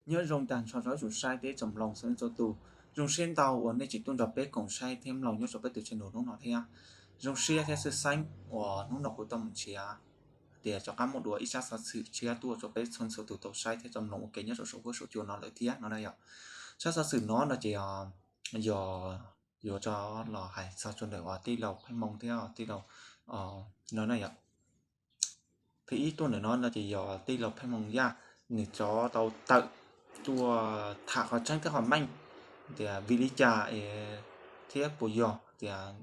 Nyob zoo tag nrho rau ib tsoom saib thiab tsoom mloog txhua leej txhua tus. Zoo siab ntau uas nej tseem tuaj nrog peb koom saib thiab mloog nyob rau peb tus channel hnub no thiab. Zoo siab thiab tshwj xeeb uas hnub no kuv tau mus nrhiav tias rov qab muaj dua ib tsab xov xwm tshiab tuaj rau peb txhua leej txhua tus tau saib thiab tau mloog ua ke nyob rau saum huab saum cua no lawm thiab no na yom. Tsab xov xwm no no ces yog yuav rov los hais txog rau ntawm uas tij laug Pheej Hmoo thiab tij laug no na yom. Thib ib tuaj ntawm no no ces yog tij laug Pheej Hmoo Yaj, nws rov tau tawm tuaj tham qhov tseeb thiab qhov meej tias vim li cas es thiab puas yog tias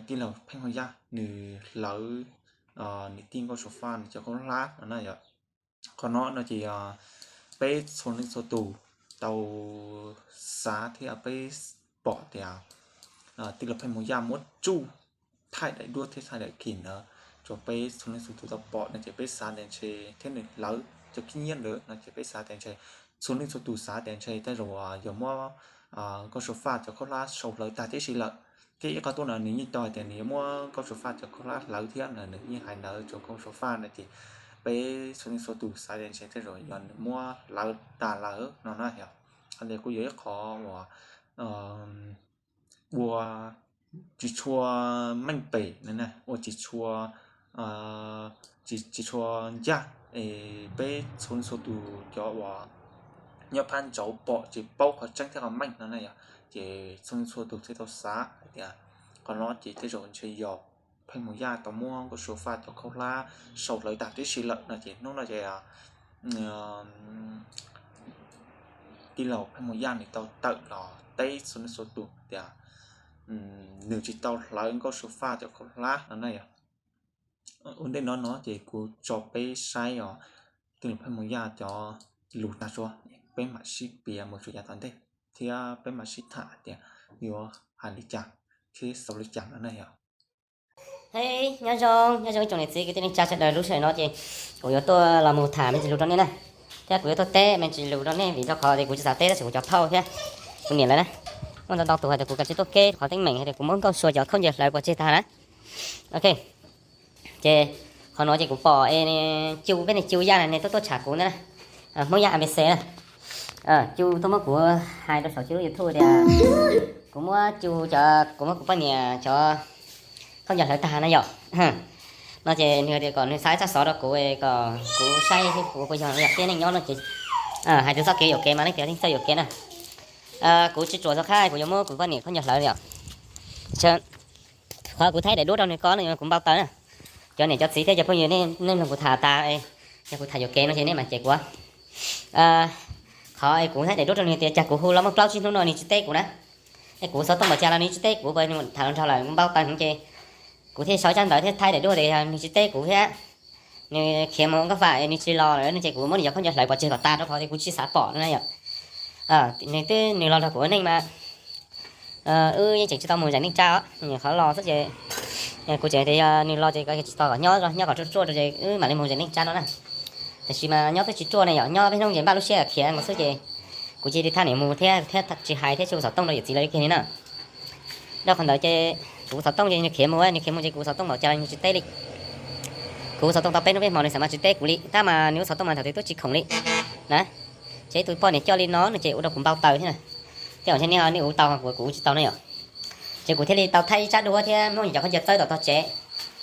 tij laug Pheej Hmoo Yaj nws hlawv niam tij Nkauj Suav Faj nws cov khaub hlab no na yom. Qhov no no ces peb txhua leej txhua tus tau xav thiab peb pom tias tij laug Pheej Hmoo Yaj muab tsuj thaij daim duab thiab thaij daim khim ntawd rau peb txhua leej txhua tus tau pom no ces peb xav tias ntshe thiab nws hlawv cov khib nyiab ntawd no ces peb xav tias ntshe txhua leej txhua tus xav tias ntshe tej zaum yog muab Nkauj Suav Faj cov khaub hlab sau hlawv tag tib si lawm. Thiab ib qho tuaj no nws yeej tau hais tias nws yuav muab Nkauj Suav Faj cov khaub hlab hlawv thiab no nws yeej hais ntawd rau Nkauj Suav Faj no ces peb txhua leej txhua tus xav tias ntshe tej zaum yog nws muab hlawv tag lawm no na yom. Qhov ntawd kuj yog ib qho uas ua tsis tshua meej pem, ua tsis tshua, tsis tshua ncaj es peb txhua leej txhua tus cov uas nyob phab ntsaud pom tsis paub qhov tseeb thiab qhov meej no na yom, ces txhua leej txhua tus thiaj tau xav hais tias qhov no ces tej zaum ntshe yog Pheej Hmoo Yaj tau muab Nkauj Suav Faj cov khaub hlab sau hlawv tag tib si lawm no ces hnub no ces tij laug Pheej Hmoo Yaj nws tau tawm los teb txhua leej txhua tus tias nws tsis tau hlawv Nkauj Suav Faj cov khaub hlab no na yom. Ua ntej no no ces kuv tso peb saib os tij laug Pheej Hmoo Yaj cov lus tag tso, peb mam sib piav mus txog yav tom ntej thiab peb mam sib tham hais tias yuav hais li cas thiab xaus li cas no na yom. Hej, nyob zoo, nyob zoo ib tsoom niam txiv kwv tij neej tsa sawv daws. Lub sij hawm no ces kuv yuav tuaj los mus tham me ntsis lus rau nej na, thiab kuv yuav tuaj teb me ntsis lus rau nej vim rau qhov tias kuv tsis xav teb tab sis kuv cov phauj thiab kuv niam lawv na, muaj ntau ntau tus hais tias kuv kav tsij tuaj keb qhov teeb meem hais tias kuv muab Nkauj Suav cov khaub ncaws hlawv pov tseg tag na. Ok, ces qhov no ces kuv pom es Cu, peb niag Cu Yaj na, nws tuaj tuaj tsham kuv ntawd na, Hmoob Yaj A B C na. Cu tuaj muab kuv hais rau saum Cu lub YouTube tias kuv muab Cu cov, kuv muab kuv poj niam cov khaub ncaws hlawv tag na yom. No ces nws tias kom nws xa ib tsab xov rau kuv kom kuv saib thiab kuv puas yog yog tiag neej nyob no ces hais tias txoj kev yuam kev mas leej twg yeej txawj yuam kev na. Kuv tsis ruam xov khab kuv yuav muab kuv poj niam khaub ncaws hlawv yom. Qhov kuv thaij daim duab rau nws ko no kuv npau taws na. Cov niam cov txiv thiab cov phooj ywg nej mloog kuv tham tas, yog kuv tham yuam kev no ces nej mam cem kuv. Qhov kuv thaij daim duab rau nws tias cas kuv hu los muaj plaub tsib hnub no nws tsis teb kuv na. Es kuv xov tooj npaum cas los nws tsis teb kuv, tham los nrog lawm kuv npau taws heev ces kuv thiaj sau tsab ntawv thiab thaij daim duab tias nws tsis teb kuv thiab nws khiav mus Nkauj Faj nws tsis los lawm no ces kuv muab nws cov khaub ncaws hlawv pov tseg kom tas rau qhov tias kuv tsis xav pom no na yom. Nws twb nws los nrog kuv ua neej mas wb yeej tseem tsis tau mus zeem neej tsa os, nws qhov los xwb ces kuv tseem tias yog nws los ces tsis tos kom nyob, nyob kom ruaj ruaj rau ces wb mam li mus zeem neej tsa no na. Tiam sis mas nyob twb tsis ruaj ne yom, nyob peb hnub ces npaj lub siab khiav nkaus xwb ces kuv cia li thaj niam mus thiab, thiab tsis hais thiab tsis hu xov tooj rau yawm txiv lawv kiag li na. Rau qhov ntawd ces kuv xov tooj ces nws khiav mus, nws khiav mus ces kuv xov tooj npaum cas los nws tsis teb li. Kuv xov tooj tau peb hnub peb hmo nws xav mas tsis teb kuv li, tab mas nws ua xov tooj mas thaum twg twb tsis khoom li na. Ces ib tug poj niam coj li no no ces ua rau kuv npau taws thiab na. Tej zaum ntshe nej, nej ua tau kuv, kuv ua tsis tau na yom. Ces kuv thiaj li tau thaij ib tsab duab thiab muab nws cov khaub ncaws txawb tom tog tsev,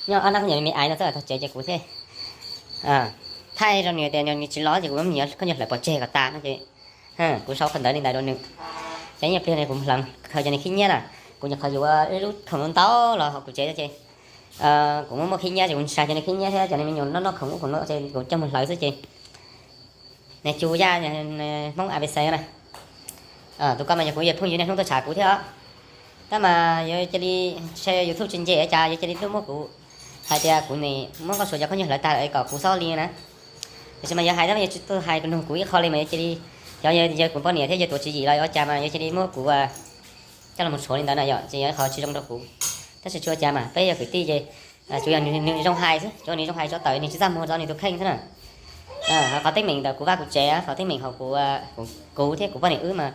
nyob ob hnab khaub ncaws me me ais no txawb tom tog tsev ces kuv thiaj thaij rau nws tias nws tsis los ces kuv muab nws cov khaub ncaws hlawv pov tseg kom tas no ces kuv sau qhov ntawd li ntawd rau nws. Ces ib pliag kuv hleev khaws cov niag khib nyiab na, kuv nyuam qhuav yuav ib lub khoom ntau los hauv kuv tsev ces kuv muaj muaj khib nyiab ces kuv ntshai cov niag khib nyiab thiab cov niag me nyuam noj noj khoom ub khoom no ces kuv coj mus hlawv xwb ces niag Cu Yaj, Hmoob A B C na, tus ko mas yog kuv yawg phooj ywg niaj hnub tuaj tsham kuv thiab os. Tab mas yuav cia li, ntshe YouTube tsis nce cas yuav cia li tuaj muab kuv hais tias kuv nim muab Nkauj Suav cov khaub ncaws hlawv tag lawm kom kuv xob li na. Tiam sis mas yuav hais tab mas yuav tsis tuaj hais nug kuv ib qho li mas yuav cia li, yog yawg kuv poj niam thiab yawg tuav tswv yim los ua cas mas yuav cia li muab kuv coj los tshuav li ntawd na yom, ces yog ib qho tsis zoo rau kuv. Tab sis tsis ua cas mas peb yog kwv tij ces tsuas yog nws zoo hais xwb, tsuas yog nws zoo hais tso tawm nws tsis txaj muag rau nws tus kheej xwb na. Qhov teeb meem ntawm kuv vaj kuv tsev, qhov teeb meem hauv kuv, kuv thiab kuv poj niam wb mas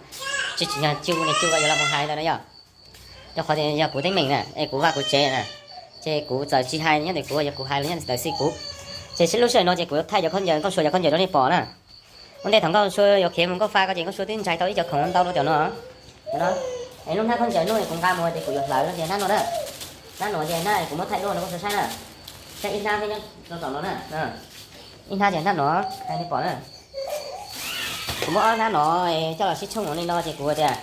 tsis tsim nyog Cu, niag Cu yuav los mus hais ntawd na yom. Rau qhov tias yog kuv teeb meem na es kuv vaj kuv tsev na, ces kuv txawm tsis hais nyob ntawm kuv, yog kuv hais los nyob ntawm xij kuv. Ces lub sij hawm no ces kuv yuav thaij cov khaub ncaws, Nkauj Suav cov khaub ncaws rau nej pom na. Ua ntej thaum Nkauj Sua yuav khiav mus Nkauj Fa ko ces Nkauj Sua twb ntshai tau ib co khoom ntau rau cov no. Cov no, es lub hnab khaub ncaws no kuv nqa mus ces kuv yuav hlawv no ces hnab no na. Hnab no ces hnab kuv muab thaij duab no Nkauj Sua saib na. Saib ib hnab thiab nyob rau tom no na. Ib hnab ces hnab no, hais nej pom na. Kuv muab ob hnab no coj los sib tshooj no li no ces kuv tias,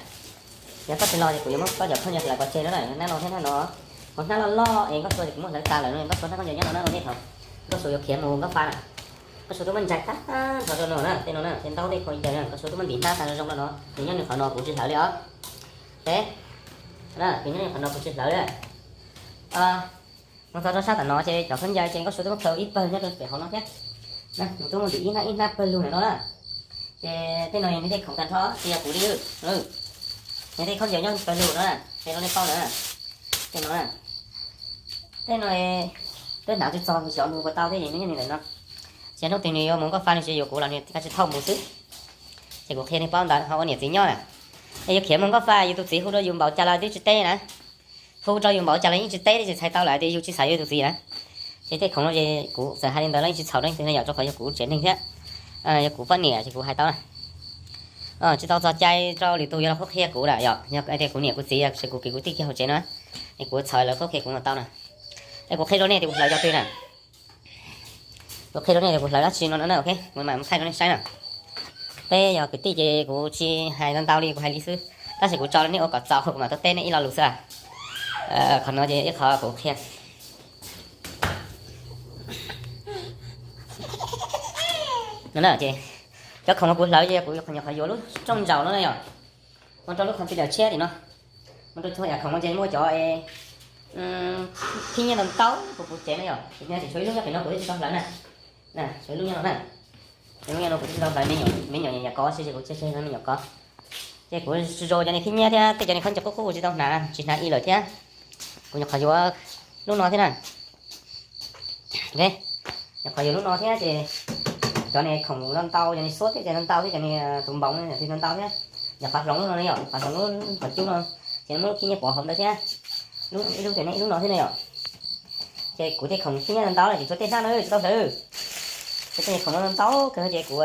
yog koj tsis los ces kuv yuav muab koj cov khaub ncaws hlawv pov tseg no na, hnab no thiab hnab no. Hos hnab loj loj es Nkauj Sua ces kuv muab hlawv tas lawm no, Nkauj Sua hnab khaub ncaws nyob no na, ua ntej thaum Nkauj Sua yuav khiav mus Nkauj Fa na. Nkauj Sua twb muab ntshai tag nrho rau no na, tej no na, tej ntaub tej khaub ncaws na, Nkauj Sua twb muab ntim hnab tag zoo zoo rau no, nws nyob nws qhov no kuv tsis hlawv li os. Ces, nws nyob nws qhov no kuv tsis hlawv li. Mus txog rau sab tom no ces cov khaub ncaws ces Nkauj Sua twb muab plhaw ib pawg nyob rau pem hauv no thiab. Nws twb muab ntim ib hnab ib hnab pawg lug ntawm no na. Ces tej no yog nws tej khoom tag nrho, tsis yog kuv li. Nws tej khaub ncaws nyob pawg lug no na, tej no nej paub na. Tej no na, tej no twb hnav tsis txog, xyov mus puas tau thiab es nws nyob nws ntawm no. Ces hnub twg nws yuav mus Nkauj Fa nws tsis yuav kuv los nws tsis tau mus xwb. Ces kuv qhia nej paub ntawd ho ua niam txiv nyob na. Es yus khiav mus Nkauj Fa yus tus txiv hu rau yus npaum cas los twb tsis teb na. Hu rau yus npaum cas los yeej tsis teb, tsis txhais tau lawm tias yus tsis xav yuav tus txiv na. Ces tej khoom no ces kuv txawm hais li ntawd los yeej tsis txhaum leej twg na yom, rau qhov yog kuv tsev neeg thiab yog kuv poj niam ces kuv hais tau na. Tsis tau txog cai rau lwm tus yuav los qhuab qhia kuv lawm yom, yog tias kuv niam kuv txiv yog kuv kwv kuv tij kiag hauv tsev no, es kuv txhawj lawv qhuab qhia kuv mas tau na. Es kuv qhia rau nej tias kuv hlawv cov twg na. Kuv qhia rau nej tias kuv hlawv dab tsi no na, ok, kuv mam thaij rau nej saib na. Peb yog kwv tij ces kuv tsis hais ntau ntau li, kuv hais li xwb, tab sis kuv tso rau nej ua kom txaus kuv mam tuaj teb nej ib lo lus xwb. Qhov no ces ib qho kuv qhia no na, ces cov khoom uas kuv hlawv ces kuv nyuam qhuav yuav lub rooj ntsaum no na yom, ua rau lub computer tshiab tim no, ua rau txhua yam khoom no ces muaj cov khib nyiab ntau ntau puv puv tsev na yom, tsis tshuav ib lub nyob pem no kuv twb tsis tau hlawv na. Tshuav ib lub nyob no na. Lub nyob no kuv twb tsis tau hlawv, me nyuam yam kov xwb ces kuv tseg tseg no me nyuam kov. Ces kuv tsis zoo cov niag khib nyiab thiab tej cov niag khaub ncaws qub qub kuv tsis tau hnav, tsis hnav ib lawm thiab. Kuv nyuam qhuav yuav lub no thiab na. Nyuam qhuav yuav lub no thiab ces cov niag khoom ntau ntau, cov niag xuab teb ces ntau ntau thiab, cov niag tus npoov no thiaj ntau ntau thiab. Nyuam qhuav hloov lub no na yom, nyuam qhuav hloov lub qhov cub no, ces muab lub khib nyiab pov hauv ntawd thiab. Ib lub tias ne ib lub no thiab ne yom. Ces kuv tej khoom khib nyiab ntau ntau no ces tshuav tej hnab no tsis tau hlawv. Ces tej khoom no ntau kawg ces kuv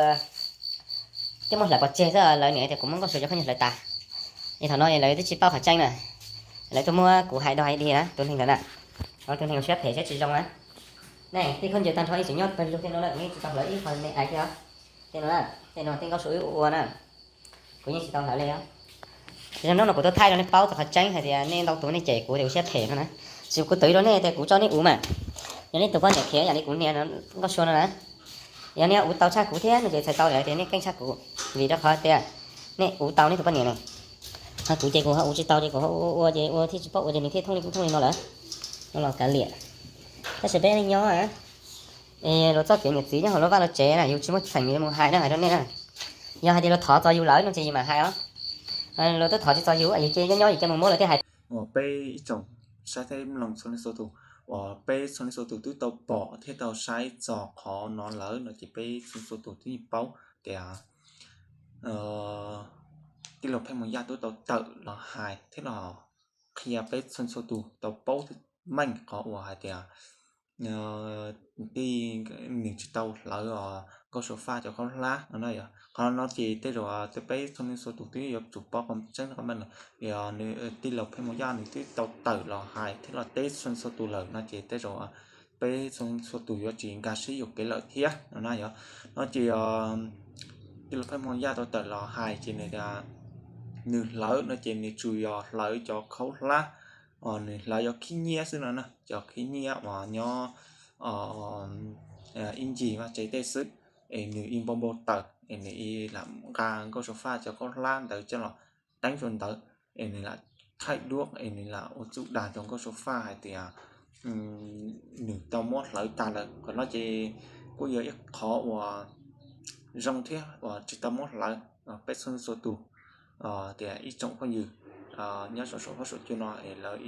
thiaj muab hlawv pov tseg xwb, lawv niam tias kuv muab Nkauj Sua cov khaub ncaws hlawv tas. Es thaum no lawv twb tsis paub qhov tseeb na, lawv tuaj muab kuv hais dog hais dig na, tus neeg ntawd na, tus neeg siab phem siab tsis zoo na. Ne tej khaub ncaws tag nrho ib txwm nyob pawg lug tej no na, kuv yeej tsis tau hlawv ib qho me ais thiab. Tej no, tej no tej Nkauj Sua wb ua na, kuv yeej tsis tau hlawv li. Ces hnub no kuv tuaj thaij rau nej paub txog qhov tseeb hais tias nej ntau tus nej cem kuv tias kuv siab phem no na. Tsis kuv twv rau nej tias kuv tso nej uv mas, yog nej tus poj niam khiav yam li kuv niam Nkauj Sua no na, yog nej uv tau tshaj kuv thiab no ces txhais tau lawm tias nej keej tshaj kuv, vim rau qhov tias nej uv tau nej tus poj niam na. Ho kuv ces kuv ho uv tsis tau ces kuv ho ua ua ces ua thiaj tsis paub ua ces nws thiaj thooj li kuv thooj li no lawm. No los kav liam. Tab sis peb nyob luag txoj kev niam txiv nyob hauv luag vaj luag tsev na, yus tsis muaj feem mus hais na, hais rau nej na. Yog hais tias luag thov txog yus lawm no ces yus mam hais os. Luag twb thov tsis txog yus, yus cia nyob nyob yus cia mus muab lawv tej hais. Uas peb ib tsoom saib thiab mloog txhua leej txhua tus, uas peb txhua leej txhua tus twb tau pom thiab tau saib txog qhov no lawm no ces peb txhua leej txhua tus twb yeej paub tias tij laug Pheej Mus Yaj twb tau tawm los hais thiab los qhia peb txhua leej txhua tus tau paub meej qhov uas hais tias tij nws tsis tau hlawv Nkauj Sua Faj cov khaub hlab no na. Qhov no ces tej zaum peb txhua leej txhua tus twb yuav tsum paub qhov tseeb qhov meej lawm. Tij laug Pheej Mus Yaj nws twb tau tawm los hais thiab los teb txhua leej txhua tus lawm no ces tej zaum peb txhua leej txhua tus yuav tsis nkag siab yuam kev lawm thiab no na yom. No ces tij laug Pheej Mus Yaj tau tawm los hais ces nws tias nws hlawv no ces nws tsuas yog hlawv cov khaub hlab, nws hlawv cov khib nyiab xwb no na, cov khib nyiab uas nyob ib ncig vaj tsev tej xwb, es nws ib npau npau taws es nws ib lam nqa Nkauj Sua Faj cov khaub hlab ntawd coj los teeb rau ntawd, es nws lam thaij duab es nws lam ua txuj dag rau Nkauj Sua Faj hais tias nws tau muab hlawv tag lawm. Qhov no ces kuj yog ib qhov uas zoo thiab uas tsis tau muab hlawv. Peb txhua leej txhua tus tias ib tsoom phooj ywg nyob saum saum huab saum cua no es lawv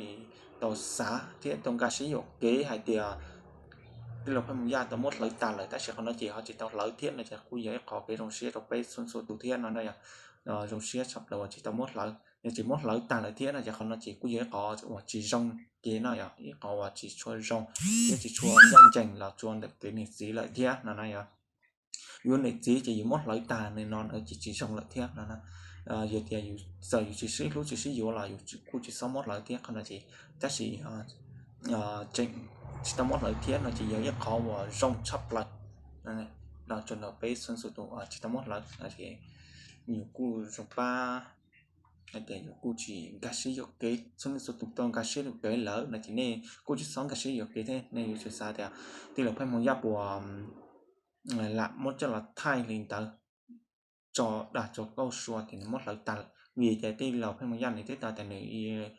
tau xav thiab tau nkag siab yuam kev hais tias tij laug Pheej Mus Yaj tau muab hlawv tag lawm tab sis qhov no ces ho tsis tau hlawv thiab no ces kuj yog ib qho kev zoo siab rau peb txhua leej txhua tus thiab no na yom. Zoo siab tshaj plaws uas tsis tau muab hlawv, yog tsis muab hlawv tag lawm thiab no ces qhov no ces kuj yog ib qho uas tsis zoo kev no yom, ib qho uas tsis tshua zoo thiab tsis tshua ncaj ncees los rau ntawm kev niam txiv lawm thiab no na yom. yuav niam txiv ces yus muab hlawv tag li no na ces tsis zoo lawm thiab no. Yog tias yus txawm yus tsis sib hlub tsis sib yuav los yus kuj tsis txhob muab hlawv thiab qhov no ces, tab sis tseem tsis tau muab hlawv thiab no ces yog ib qhov uas zoo tshaj plaws los rau peb txhua leej txhua tus tsis tau muab hlawv no ces yus kuj zoo pab hais tias yus kuj tsis nkag siab yuam kev, txhua leej txhua tus tau nkag siab yuam kev lawm no ces nej kuj tsis txhob nkag siab yuam kev thiab. Nej yuav tsum xav tias tij laug Pheej Hmoo Yaj puas lam muab coj los thaij li ntawd tso dag tso Nkauj Sua tias nws muab hlawv tag lawm, vim tias tij laug Pheej Hmoo Yaj nws twb tau tias nws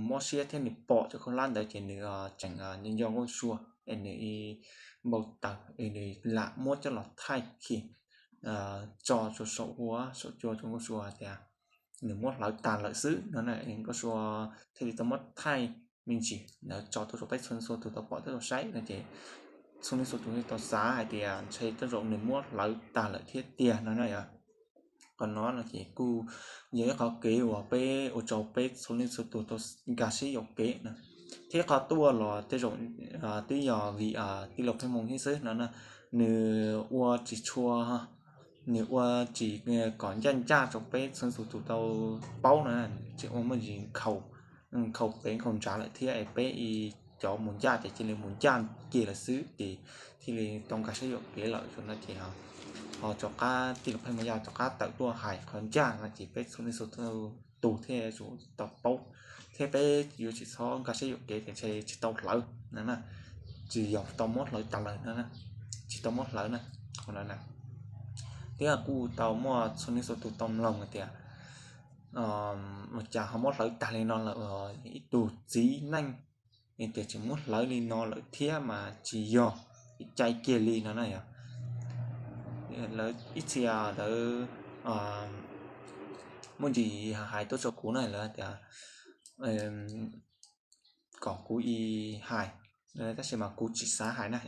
mob siab thiab nws pom cov khaub hlab ntawd ces nws tseem nco nco Nkauj Sua es nws npau taws es nws lam muab coj los thaij kiag tso rau saum huab saum cua rau Nkauj Sua tias nws muab hlawv tag lawm xwb no na. Nkauj Sua thiaj li tau muab thaij me ntsis ntawd tso tuaj rau peb txhua leej txhua tus tau pom tau saib no ces txhua leej txhua tus tau xav hais tias ntshe tej zaum nws muab hlawv tag lawm thiab tiag no na yom. Qhov no no ces kuj yog ib qhov kev uas peb ua rau peb txhua leej txhua tus tau nkag siab yuam kev no. Thiab qhov tuaj los tej zaum twb yog vim tij laug Pheej Hmoo thiab xwb no na, nws ua tsis tshua, nws ua tsis kom ncaj ncaj rau peb txhua leej txhua tus tau paub no, tseem ua muaj ntsis nkhaus pem nkhaus ntsa lawm thiab es peb cov mus ncaj ces cia li mus ncaj kiag lawm xwb ces thiaj li tau nkag siab yuam kev lawm no ces ho rov qab tij laug Pheej Hmoo Yaj rov qab tawm tuaj hais qhov ncaj no ces peb txhua leej txhua tus thiaj tau paub, thiab peb yuav tsis txhob nkag siab yuam kev tias ntshe tsis tau hlawv no na, tsis yog tau muab hlawv tas lawm no, tsis tau muab hlawv na. Qhov no na, thiab kuj tau muaj txhua leej txhua tus tau mloog hais tias ua cas ho muab hlawv tag li no lawm, ib tug txiv neej tias tseem muab hlawv li no lawm thiab mas tsis yog, cai kiag li no na yom. Lawv ib txhia lawv muaj ntsis hais tuaj rau kuv na, lawv tias kom kuv ib hais, tab sis mas kuv tsis xav hais na.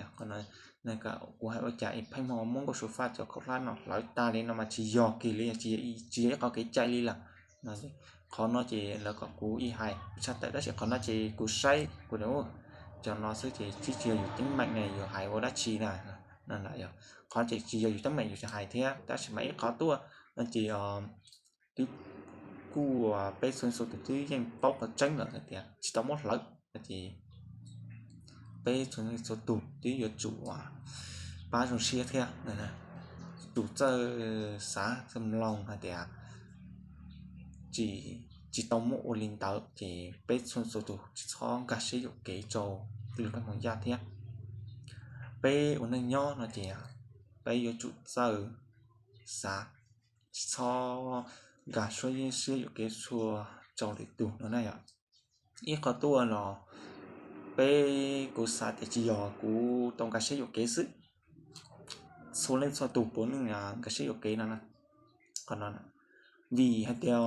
Kuv hais ua cas es Pheej Hmoo muab Nkauj Sua Faj cov khaub hlab no hlawv tag li no mas tsis yog kiag li, tsis yog ib qhov kev cai li lawm. Qhov no ces lawv kom kuv ib hais tshaj tawm, tab sis qhov no ces kuv saib kuv cov no xwb ces tsis yog yus teeb meem ne, yus hais ua dab tsi na. Qhov ces tsis yog yus teeb meem yus hais thiab, tab sis mas ib qhov tuaj no ces twb kuj peb txhua leej txhua tus twb yeej paub qhov tseeb lawm hais tias tsis tau muab hlawv no ces peb txhua leej txhua tus twb yuav tsum pab zoo siab thiab, tsum txawj xav txawj mloog hais tias tsis tau muab ua li ntawd ces peb txhua leej txhua tus tsis txhob nkag siab yuam kev rau tij laug Pheej Hmoo Yaj thiab. Peb ua neej nyob no ces peb yuav tsum txawj xav, tsis txhob nkag siab yuam kev txhua rau lwm tus no na yom. Ib qhov tuaj los peb, kuv xav tias tsis yog kuv tau nkag siab yuam kev xwb, txhua leej txhua tus puav leej nkag siab yuam kev no na. Qhov no vim hais tias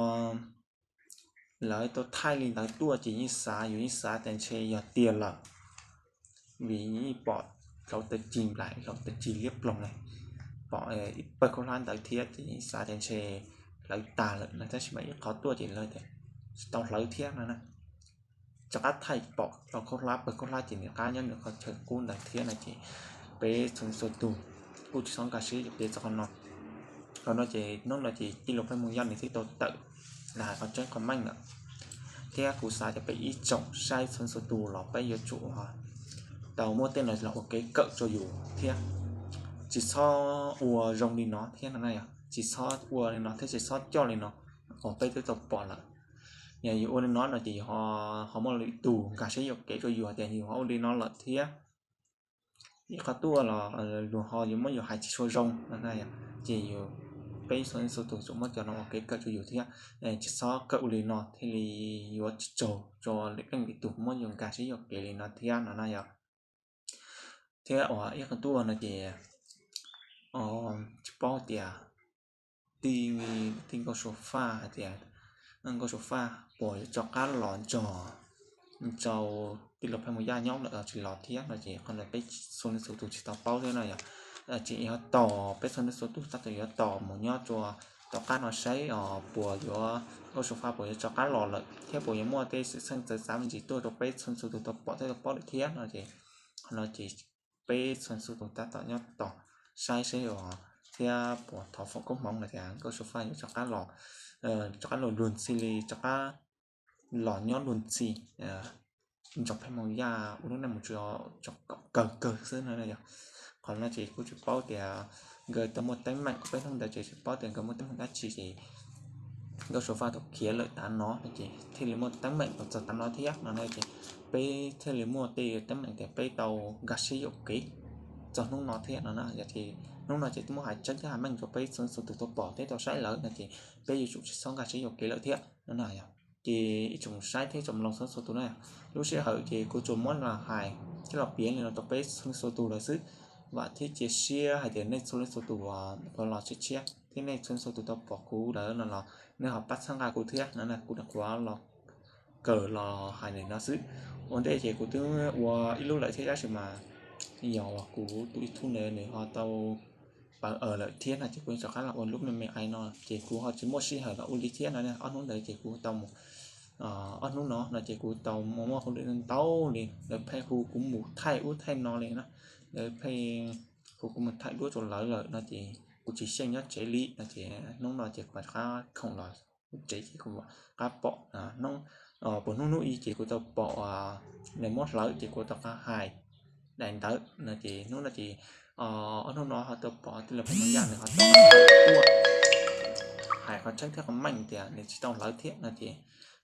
lawv tau thaij li ntawd tuaj ces yeej xav, yus yeej xav tias ntshe yog tiag lawm, vim yeej pom hlau taw cig nplaim, hlau taw cig liab ploog ne, pom ib pawg khaub hlab ntawd thiab ces yeej xav tias ntshe hlawv tag lawm no, tab sis mas ib qhov tuaj ces lawv tias tsis tau hlawv thiab no na. Rov qab thaij pom tau khaub hlab, pawg khaub hlab ces nws qab nyob nws qhov chaw qub ntawd thiab no ces peb txhua leej txhua tus kuj tsis txhob nkag siab yuam kev txog qhov no. Qhov no ces hnub no ces tij laug Pheej Hmoo Yaj nws twb tau tawm los hais qhov tseeb qhov meej lawm, thiab kuv xav tias peb ib tsoom saib txhua leej txhua tus los peb yuav tsum tau muab tej no los ua kev kawm rau yus thiab, tsis txhob ua zoo li no thiab no na yom, tsis txhob ua li no thiab tsis txhob coj li no uas peb twb tau pom lawm. Yog yus ua li no no ces yus ho muaj lwm tus nkag siab yuam kev rau yus hais tias yus ho ua li no lawm thiab. Ib qhov tuaj los luag ho yuav muab yus hais tsis tshua zoo no na yom, ces yus, peb txhua leej txhua tus tsum muab cov no ua kev kawm rau yus thiab, tsis txhob kawm ua li no thiaj li yuav tsis raug rau lwm leej lwm tus muab yus nkag siab yuam kev li no thiab no na yom. Thiab uas ib qhov tuaj no ces tsis paub tias tij, tij Nkauj Sua Faj hais tias Nkauj Sua Faj puas yuav rov qab los nrog rau tij laug Pheej Hmoo Yaj nyob lawm los tsis los thiab no ces qhov no peb txhua leej txhua tus tsis tau paub thiab no yom. Ces ho tos peb txhua leej txhua tus tab tom yuav tos mus nyob rau tom qab no saib os puas yuav, Nkauj Sua Faj puas yuav rov qab los lawm thiab puas yuav muaj tej xwm txheej txawv xav me ntsis tuaj rau peb txhua leej txhua tus tau pom thiab tau paub lawm thiab no ces, qhov no ces peb txhua leej txhua tus tab tom nyob tos saib seb thiab puas thov foom koob hmoov hais tias Nkauj Suav Faj yuav rov qab los, rov qab los luag ntxhi li, rov qab los nyob luag ntxhi ntsoov pheej mus yaj ua lub neej mus tsuas kawg kawg xwb no yog. Qhov no ces kuj tsis paub tias nkawd tau muaj teeb meem, peb hnub ntawd ces tsis paub tias nkawd muaj teeb meem dab tsi ces Nkauj Suav Faj tau khiav lawm tav no no ces thiaj li muaj teeb meem los txog tav no thiab no na ces peb thiaj li muaj tej teeb meem tias peb tau nkag siab yuam kev txog hnub no thiab no na. Yog ces hnub no ces twb muab hais tseeb thiab hais meej rau peb txhua txhua tus tau pom thiab tau saib lawm no ces peb yuav tsum tsis txhob nkag siab yuam kev lawm thiab no na yog. Ces ib tsoom saib thiab tsoom mloog txhua txhua tus na, lub sij hawm ces kuv tsuas muab los hais thiab los piav li no rau peb txhua leej txhua tus lawm xwb. Vam thiab cia siab hais tias nej txhua leej txhua tus uas los tshiab tshiab thiab nej txhua leej txhua tus tau pom kuv lawm no los nej ho pab txhawb nqa kuv thiab no na. Kuv nyuam qhuav los kawm los hais li no xwb. Ua ntej ces kuv twb ua ib lub lawm thiab tab sis mas yog uas kuv tus YouTube ntawd nws ho tau pawv lawm thiab no ces kuv rov qab los ua lub me me ai no ces kuv ho tsis muaj sij hawm los ua li thiab no. Ob hnub ntawd ces kuv tau mus, ob hnub no no ces kuv tau muaj muaj hauj lwm ntau li, lawv pheej hu kuv mus thaij ub thaij no li na, lawv pheej hu kuv mus thaij duab rau lawv lawm no ces kuv tsis xyeej nyob tsev li no ces hnub no ces kuv rov qab khoom los tsev ces kuv qab pom, puas hnub hnub ib ces kuv tau pom nws muab hlawv ces kuv tau qab hais daim ntawd no ces hnub no ces ob hnub no ho tau pom tij laug Pheej Mus Yaj nws ho tau tuaj hais qhov tseeb thiab qhov meej tias nws tsis tau hlawv thiab no ces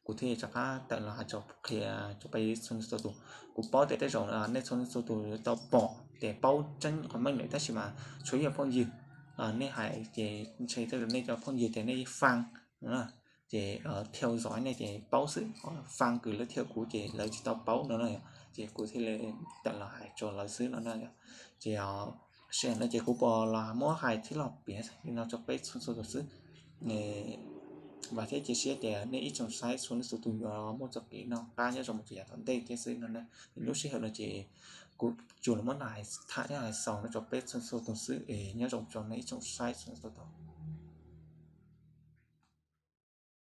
kuv thiaj rov qab tawm los hais rau qhia rau peb txhua txhua tus. Kuv paub tias tej zaum nej txhua txhua tus tau pom ces paub tseeb qhov meej lawm tab sis mas tshuav ib yam phooj ywg nej hais ces ntshe tej zaum nej cov phooj ywg tias nej faa ces thiaj zov nej ces paub xwb, faa kws lawv thiaj kuv ces lawv tsis tau paub no na. Ces kuv thiaj li tawm los hais rau lawv xwb no na. Ces sij hawm no ces kuv puas los muab hais thiab los piav li no rau peb txhua txhua tus xwb. Vam thiab cia siab tias nej ib tsoom saib txhua leej txhua tus yuav muaj txoj kev noj qab nyob zoo mus rau yav tom ntej thiab xwb no na. Lub sij hawm no ces kuv tsuas los muab hais tham thiab hais xaus no rau peb txhua txhua tus xwb es nyob zoo rau nej ib tsoom saib txhua txhua tus.